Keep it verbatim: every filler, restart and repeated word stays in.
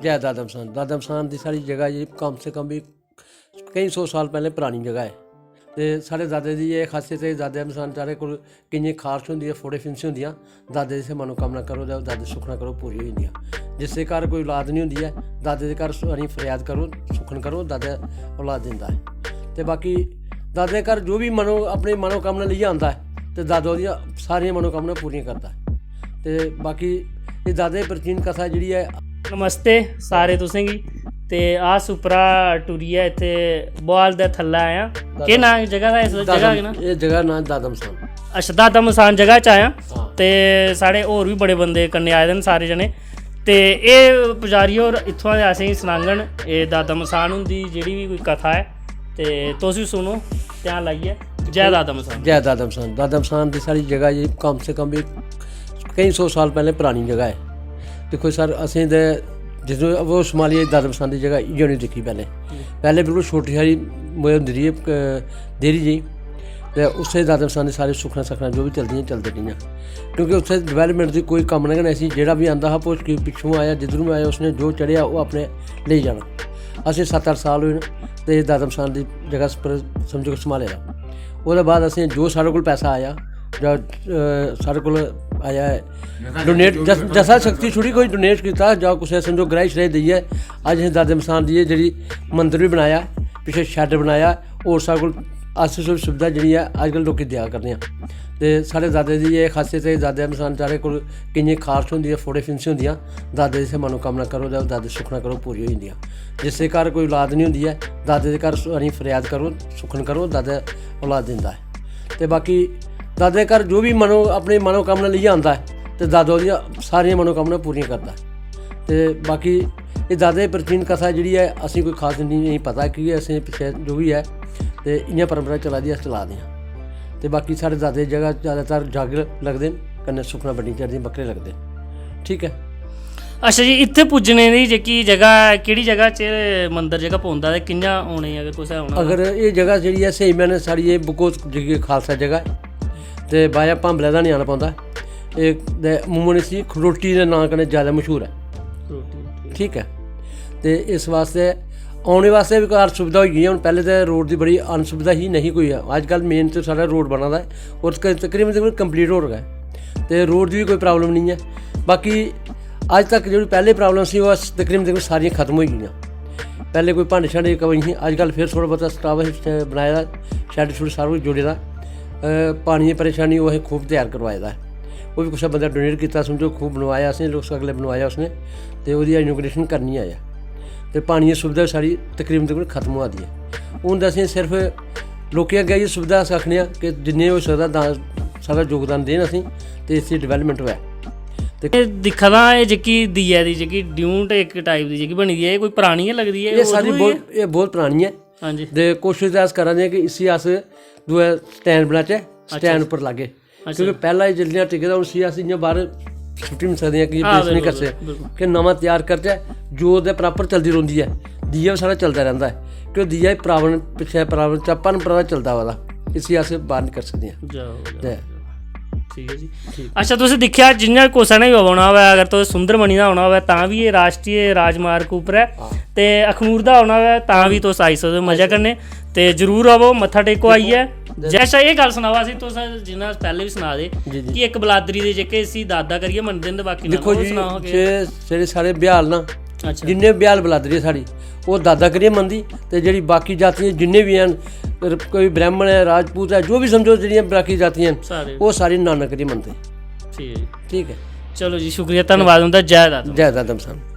जै दादा मसान। दादा मसान दी साढ़ी जगह जी कम से कम भी केईं सौ साल पैह्लें परानी जगह ऐ। ते साढ़े दादे दी एह् खासियत ऐ, दादा मसान साढ़े कोल केइयें खारश होंदी ऐ, फोड़े फिंसी होंदियां, दादे दी मनोकामना करो ते दादे सुखना करो, पूरी होई जंदियां। जिसदे घर कोई औलाद निं होंदी ऐ, दादे दे घर सारी फरियाद करो, सुखन करो, दादा औलाद दिंदा ऐ। ते बाकी दादे दे घर जो बी मनो अपनी मनोकामना लेइयै आंदा ऐ ते दादा ओह्दियां सारियां मनोकामना पूरियां करदा ऐ। ते बाकी एह् दादे दी प्राचीन कथा जेह्ड़ी ऐ। नमस्ते सारे तुसें गी। ते अस उप्परा टुरियै इत्थै बोआल दे थल्लै आए आं। केह् नांऽ जगह दा, इस जगह दा नांऽ? एह् जगह नांऽ दादा मसान। अच्छा, दादा मसान जगह च आए आं। हां। ते साढ़े होर बी बड़े बंदे कन्नै आए दे न सारे जने। ते एह् पुजारी होर इत्थुआं दे असेंगी सनाङन एह् दादा मसान हुंदी जेह्ड़ी बी कोई कथा ऐ। ते तुस बी सुनो ध्यान लाइयै। जै दादा मसान। जै दादा मसान। दादा मसान दी साढ़ी जगह जी कम से कम भी केईं सौ साल पैह्लें परानी जगह ऐ। दिक्खो सर, असें ते जिसलै ओह् संभालियै दादा मसान दी जगह इ'यै निं दिक्खी पैह्लें। पैह्लें बिल्कुल छोटी हारी होंदी रेही, अ, देह्री जेही। ते उस्सै दादा मसान दी सारी सुक्खनां सक्खनां जो बी चलदियां, चलदे रेहियां। क्योंकि उत्थै डिवैलपमैंट दी कोई कम्म निं ऐ, असें जेह्ड़ा बी आंदा हा, भामें पिच्छुआं आया, जिद्धरूं आया, उसने जो चढ़ेआ, ओह् अपने लेई जाना। असें सत्त अट्ठ साल होए न ते एह् दादा मसान दी जगह पर समझो कि संभाले दा। ओह्दे बाद असें जो साढ़े कोल पैसा आया जां, अ, साढ़े कोल आया ऐ, डोनेट, जस-, जैसा शक्ति छुड़ी कोई डोनेट कीता जां कुसै समझो ग्राही श्राही देइयै अज्ज असें दादा मसान दी एह् जेह्ड़ी मंदर बी बनाया, पिच्छें शैड बनाया, होर साढ़े कोल अस सुविधा जेह्ड़ी ऐ अज्जकल लोकें देआ करने आं। ते साढ़े दादे दी एह् खासियत ऐ, दादे मसान साढ़े कोल केइयें खारश होंदी ऐ, फोड़े फिंसी होंदियां, दादे दी मनोकामना करो ते दादे सुखना करो, पूरी होई जंदियां। जिसदे घर कोई औलाद निं होंदी ऐ, दादे दे घर सारी फरियाद करो, सुखन करो, दादा औलाद दिंदा ऐ। ते बाकी दादे दे घर जो बी मनो अपनी मनोकामना लेइयै आंदा ऐ ते दादा ओह्दियां सारियां मनोकामना पूरियां करदा ऐ। ते बाकी एह् दादे दी प्राचीन कथा जेह्ड़ी ऐ, असें कोई खास नेईं पता, क्योंकि असें पिच्छें जो बी ऐ ते इ'यां परंपरा चला दी, अस चला दे आं। ते बाकी साढ़े दादे दी जगह ज़्यादातर जागल लगदे न, कन्नै सुक्खनां बड्डियां चढ़दियां, बक्करे लगदे न। ठीक ऐ। अच्छा जी, इत्थै पुज्जने दी जेह्की जगह ऐ, केह्ड़ी जगह च मंदर जेह्का पौंदा ते कि'यां औने, अगर कुसै औना होऐ? अगर एह् जगह जेह्ड़ी ऐ, स्हेई मैह्ने साढ़ी एह् बकोच जेह्की खालसा जगह ऐ ते बाया भांबले दा निं आना पौंदा। एह् ते अमूमन इसी खरोटी दे नांऽ कन्नै ज़्यादा मशहूर ऐ। रोटी। ठीक ऐ। ते इस वास्तै औने वास्तै बी घर सुविधा होई गेई ऐ। हून पैह्लें ते रोड दी बड़ी अनसुविधा ही, नेईं कोई। अज्जकल मेन ते साढ़ा रोड बना दा ऐ और तक-, तकरीबन तकरीबन कंप्लीट होआ दा ऐ ते रोड दी बी कोई प्रॉब्लम नेईं ऐ। बाकी अज्ज तक जेह्ड़ी पैह्ले प्रॉब्लम सी, ओह् अस तकरीबन तकरीबन सारियां खत्म होई गेइयां। पैह्ले कोई भांडे शांडे दी कमी ही, अज्जकल फिर थोह्ड़ा बौह्ता स्टाफ बनाए दा, शैड शुड सारा कुछ जोड़े दा। अ, पानी दी परेशानी ओह् असें खूब त्यार करवाए दा ऐ। ओह् बी कुसै बंदे डोनेट कीता, समझो खूब बनवाया असें, लोक अगले बनवाया उसने, ते ओह्दी इनोग्रेशन करनी ऐ। ते पानी दी सुविधा सारी तकरीबन तकरीबन खत्म होआ दी ऐ। हून ते असें सिर्फ लोकें अग्गें इ'यै सुविधा अस आखने आं कि जिन्ने होई सकदा दान, साढ़ा योगदान देन असें, ते इसी डिवैलपमैंट होऐ। ते एह् दिक्खा दा, एह् जेह्की दीया दी जेह्की ड्यूंट इक टाइप दी जेह्की बनी दी ऐ, एह् कोई परानी गै लगदी ऐ? एह् सारी उदूं बहुत, एह् बहुत परानी ऐ। हां जी। ते कोशिश ते अस करा दे आं कि इसी अस दूआ स्टैंड बनाचै, स्टैंड उप्पर लागे। अच्छा। क्योंकि पैह्ला एह् जिसलै टिके दा, उसी अस इ'यां बाह्र सुट्टी निं सकदे आं कि हां, वेस्ट निं बिल्कुल, करी सकदे। बिल्कुल। कि नमां त्यार करचै, जोत ते बराबर चलदी रौंह्दी ऐ, दीया बी साढ़ा चलदा रैंह्दा ऐ। क्यों दीया एह् परावन, पिच्छें परावन चा परंपरा दा चलदा आवा दा, इसी अस बाह्र निं करी सकदे आं। जाओ, जाओ, ते जाओ। ठीक ऐ जी। अच्छा, तुसें दिक्खेआ, जि'यां कुसै ने बी औना होऐ, अगर तुस सुंदरमणि दा औना होऐ, तां बी एह् राश्ट्री राजमार्ग उप्पर ऐ, हां। ते अखनूर दा औना होऐ, तां बी तुस आई सकदे ओ मजे कन्नै। ते जरूर आवो, मत्था टेको आइयै। जै शाह, एह् गल्ल सनाओ असें, तुस जि'यां पैह्लें बी सना दे जी, जी। कि इक बलादरी दे जेह्के इसी दादा करियै मनदे न, ते बाकी नांऽ दिक्खो ओह् जी, सनाओ कि जे जेह्ड़े साढ़े ब्याल ना, अच्छा। जिन्ने ब्याल बलादरी ऐ साढ़ी, ओह् दादा करियै मनदी, ते जेह्ड़ी बाकी जातियां जिन्ने बी हैन, र-, कोई ब्राह्मण ऐ, राजपूत ऐ, जो बी समझो जेह्ड़ियां बाकी जातियां न, सारे। ओह् सारे नाना करियै मनदे। ठीक ऐ। ठीक ऐ। चलो जी, शुक्रिया, धन्नवाद उं'दा। जै दादा। जै दादा मसान।